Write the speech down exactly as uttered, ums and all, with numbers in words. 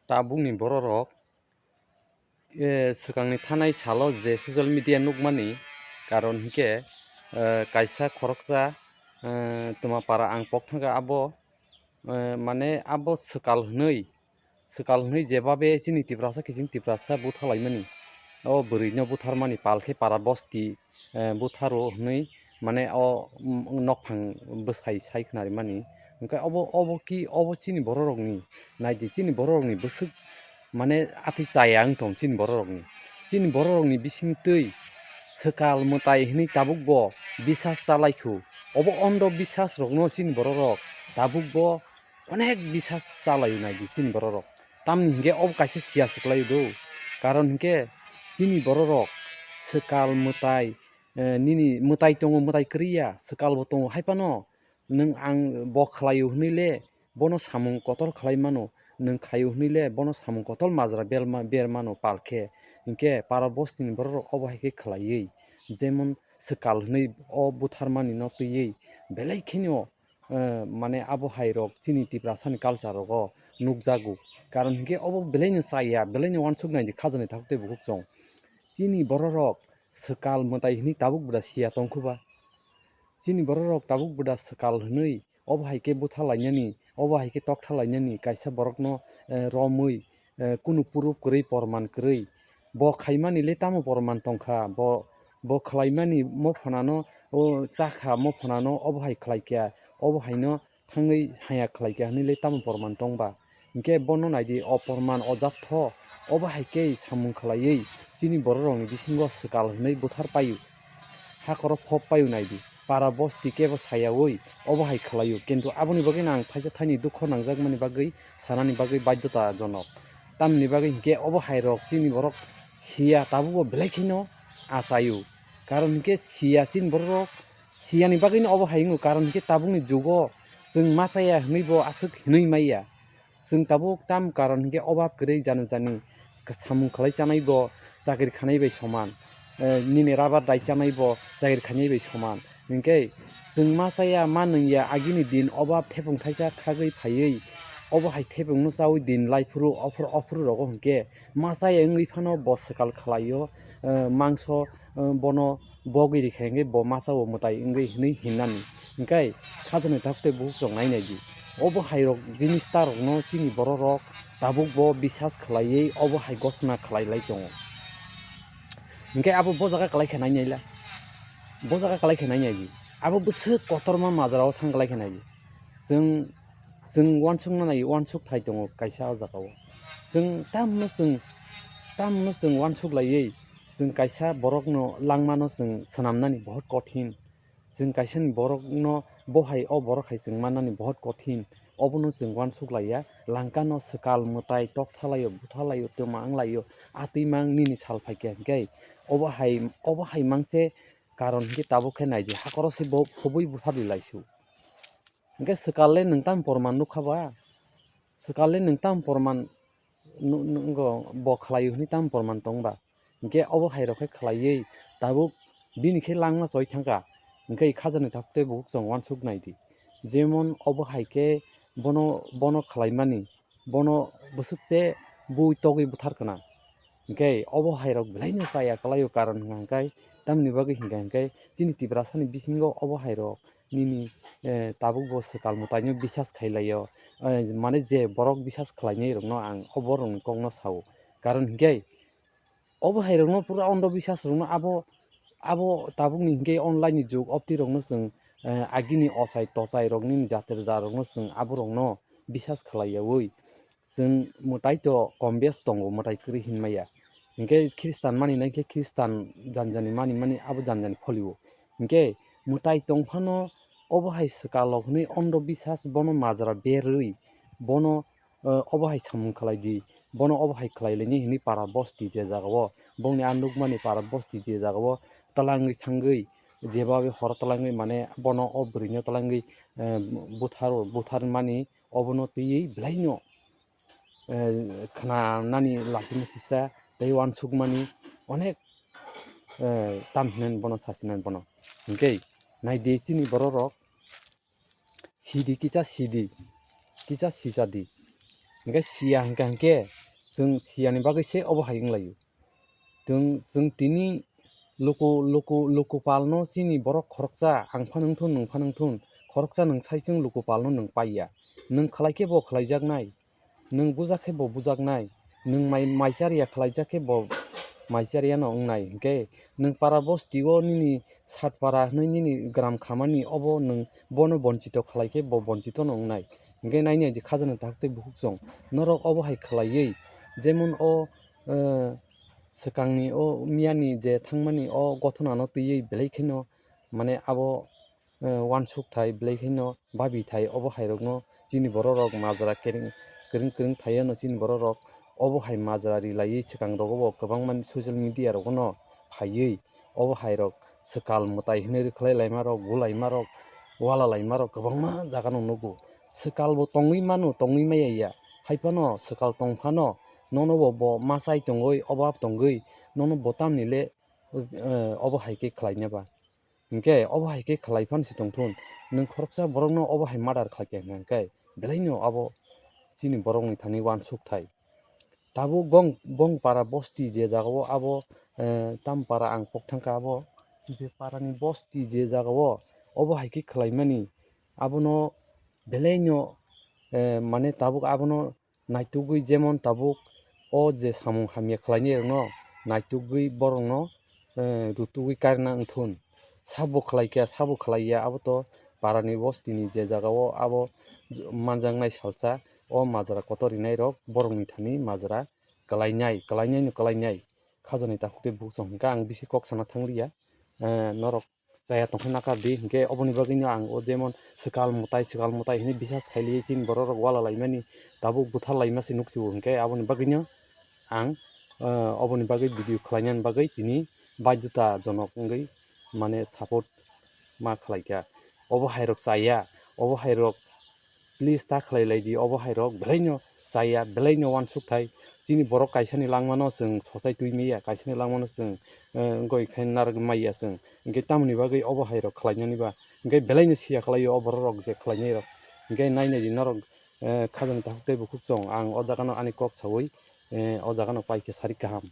Tabukni bororok, eh, swkangni thanai salo je social media nukmani, karon hinkhe, eh, kaisa khoroksa, eh, twma para ang pok thangkha abo, eh, mane abo swkal hwnwi, swkal hwnwi jebabe chini Tiprasa kiching Tiprasa buthalaimani, o bwrwino butharmani palkhe para bosti, eh, butharo hwnwi mane o, mm, nokphang bwsai sai khnarimani. Hwnkhe obo, obo ki, obo chini bororokni, naidi chini bororokni bwswk mane atwi chaya wng tong chini bororokni. Chini bororokni bisingtwi swkal mwtai hwnwi tabukbo bisas chalaikhu. Obo ondo bisasrokno chini bororok tabukbo onek bisas chalaio naidi chini bororok. Tamni hinkhe obo kaisa siya swklaio do. Karon hinkhe chini bororok swkal mwtai, eh, nini mwtai tongo, mwtai kwrwi ya, swkalbo tongo, hai phano nwng ang bo khlaio hwnwi le bono samung kotor khlai mano, nwng khaio hwnwi le bono samung kotor majra belma-, ber mano pal khe. Hinkhe para bostini bororok obo hai khe khlaiwi, jemon swkal hwnwi o butharmani no twiwi belai kheno, eh, mane abo hai rok chini Tiprasani culture rogo nukjago. Karon hinkhe obo belaino chaya, belaino uansuk nai di khajani thak tei bukhuk chwng. Chini bororok swkal mwtai hwnwi tabuk bwda siya tongkhuba. Chini bororok tabuk bwda swkal hwnwi obo hai khe butha lainani, obo hai khe toktha lainani kaisa borokno, eh, romwi, eh, kunu proof kwrwi, porman kwrwi. Bo khaimani le tamo porman tongkha? Bo, bo khlaimani mo phanano, o chakha mo phanano obo hai khlaikha, obo haino thangwi haya khlaikha hwnwi le tamo porman tongba? Hinkhe bono naidi, o porman o jatho, obo hai khe samung khlaiwi chini bororokni bisingo swkal hwnwi buthar paio. Hakhoro phop paio naidi, para bosti kebo sayawi obo hai khlaio, kintu aboni bagwi ang thaisa thaini dukho nangjakmani bagwi sanani bagwi baidhota jonok. Tamni bagwi hinkhe obo hai rok chini borok siya tabugo belai kheno achaio. Karon hinkhe siya chini borok siyani bagwino obo hai wngo, karon hinkhe tabukni jugo chwng ma chaya hwnwi bo aswk hinwi maya. Chwng tabuk tam karon hinkhe obab kwrwi jani jani samung khlai chanai bo chakri khanai bai soman, eh, nini rabar dai chanai bo chakri khanai bai soman. Hinkhe chwng ma chaya ma nwngya agini din obab thepung thaisa khagwi phaiwi obo hai thepungno chawi din lai phuru ophuru ophuru rogo hinkhe ma chaya wngwi phano bo swkal khlaio, eh, mangso, eh, bono bogwi rikha hinkhe bo masa o mwtai wngwi hinwi hinnani. Hinkhe khajani tabuk tei bukhuk chwng nai nai di. Obo hai rok jinis ta rokno chini bororok tabuk bo bisas khlaiwi obo hai gothona khlai lai tongo. Hinkhe abo bo jaga kwlai khe nai nai la. Bo jaga kwlai khe nai nai di. Abo bwswk kotorma majra o thang kwlai khe nai di. Chwng, chwng uansuk na nai, uansuk thai tongo kaisa o jaga o. Chwng tamno chwng, tamno chwng uansuk laiwi chwng kaisa borokno langmano chwng swnamnani bohot kothin. Chwng kaisani borokno bo hai, o borok hai chwng mannani bohot kothin. Obono chwng uansuk laiya, langkano swkal mwtai toktha laio, butha laio, twma wng laio, a twima wng nini sal phaikha hinkhe obo hai, obo hai mangse karon hinkhe tabuk khe naidi, hakhoro se bo khobwi buthardi laisu. Hinkhe swkal le nwng tamo porman nukha ba? Swkal le nwng tamo porman nu-, nungo bo khlaio hwnwi tamo porman tong ba? Hinkhe obo hai rok khe khlaiwi tabuk bini khe langma choi thangkha. Hinkhe khajani tabuk tei bukhuk chwng uansuk nai di. Jemon obo hai khe bono, bono khlaimani, bono bwswk se bui togwi buthar khna. Hinkhe obo hai rok belai no chaya kwlaio, karon hwnka hinkhe tamni bagwi hinkha hinkhe chini Tiprasani bisingo obo hai rok nini, eh, tabuk bo swkal mwtaino bisas khai laio. Eh, mane je borok bisas khlainai rokno ang o borokni kokno sao. Karon hinkhe obo hai rokno pura ondo bisas rokno abo, abo tabukni hinkhe online ni jug, opti rokno chwng, eh, agini ochai tochai rok nini jatir ja rokno chwng abo rokno bisas khlaiyawi chwng mwtai to kom bes tongo, mwtai kwrwi hinmaya. Hinkhe Khristan mani nai khe Khristan, jani jani mani mani abo jani jani pholio. Hinkhe mwtai tong phano obo hai swkal rok hwnwi ondo bisas bono majra berwi bono, eh, obo hai samung khlai di, bono obo hai khlai laini hwnwi para bosti je jaga o, bongni a nukmani para bosti je jaga o twlangwi thangwi, jeba bai horo twlangwi mane bono o bwrwino twlangwi, eh, butharo, butharmani obono twiwi belaino, eh, khna nani lachimung sisa tei uansukmani onek, eh, tam hinani bono sasinani bono. Hinkhe naidi chini bororok sidi kicha sidi, kicha sijadi. Hingke siya hingka hingke chwng siyani bagwi se obo hai wnglaio. Chwng, chwng tini luku, luku, luku palno chini borok khoroksa ang phano wngthun, nwng phano wngthun, khoroksa nwng sai chwng luku palno nwng paiya. Nwng khlai khe bo khlaijaknai, nwng buja khe bo bujaknai, nwng mai, mai chariya khlaijak khe bo mai chariyano wngnai. Hingke nwng para bostio nini sat para hwnwi nini gram khamani obo nwng bono bonchito khlai khe bo bonchitono wngnai. Hingke nainai di khajani takhuk tei bukhuk chwng norok obo hai khlaiwi jemon o, eh, swkangni o miyani je thangmani o gothonano twiwi belai kheno mane abo, eh, uansuk thai belai kheno babi thai obo hai rokno chini borok rok majra kereng, kereng kereng thai ano chini borok rok obo hai majra ri laiwi swkang rogo bo kwbangma social media rogo no phaiwi obo hai rok swkal mwtai hinwi rwkhlai laima rok, gulaima rok, wala laima rok kwbangma jaga no nugo. Swkal bo tongwi mano, tongwi maya ya. Hai phano swkal tong phano nono bo, bo machai tongwi, obab tongwi nono bo tamni le, eh, obo hai khe khlai na ba. Hingke obo hai khe khlai phano se tong thun. Nwng khoroksa borokno obo hai murder khlai khe hwnka hwnkhe belai no abo chini borokni thani uansuk thai. Tabuk bong, bong para bosti je jagao abo, eh, tam para ang pok thangkha abo, je parani bosti je jagao obo hai khe khlaimani abono belai no, eh, mane tabuk abono naitugwi jemon tabuk o je samung hamya khlainai rokno naitugwi borokno, eh, rutugwi karna wngthun. Sabo khlai kha, sabo khlai ya, abo to parani bostini je jagao abo manjaknai salsa, o majra kotor rinai rok borokni thani majra kwlainai, kwlainai no kwlainai. Khajani takhuk tei bukhuk chwng hwnkha ang bisi kok sana thangliya, eh, norok chaya tongkha naka di, hingke oboni bagwino ang o jemon swkal mwtai, swkal mwtai hinwi bisas khailiya chini borok rok wala laimani, tabuk buthar laima se nukchiwo, hingke aboni bagwino ang, eh, oboni bagwi video khlainani bagwi tini baidhota jonok wngwi mane support ma khlaikha. Obo hai rok chaya, obo hai rok please ta khlai lai di, obo hai rok belai no chaya, belai no uansuk thai. Chini borok kaisa ni langma no chwng sochai twi maya, kaisa ni langma no chwng, eh, wngoi khai narwk maya chwng. Hingke tamoni bagwi obo hai rok khlai nani ba? Hingke belai no siya khlai o borok rok je khlai nai rok. Hingke nai nai di norok, eh, khajani takhuk tei bukhuk chwng ang o jaga no ani kok sawi, eh, o jaga no pai khe sarik kaham.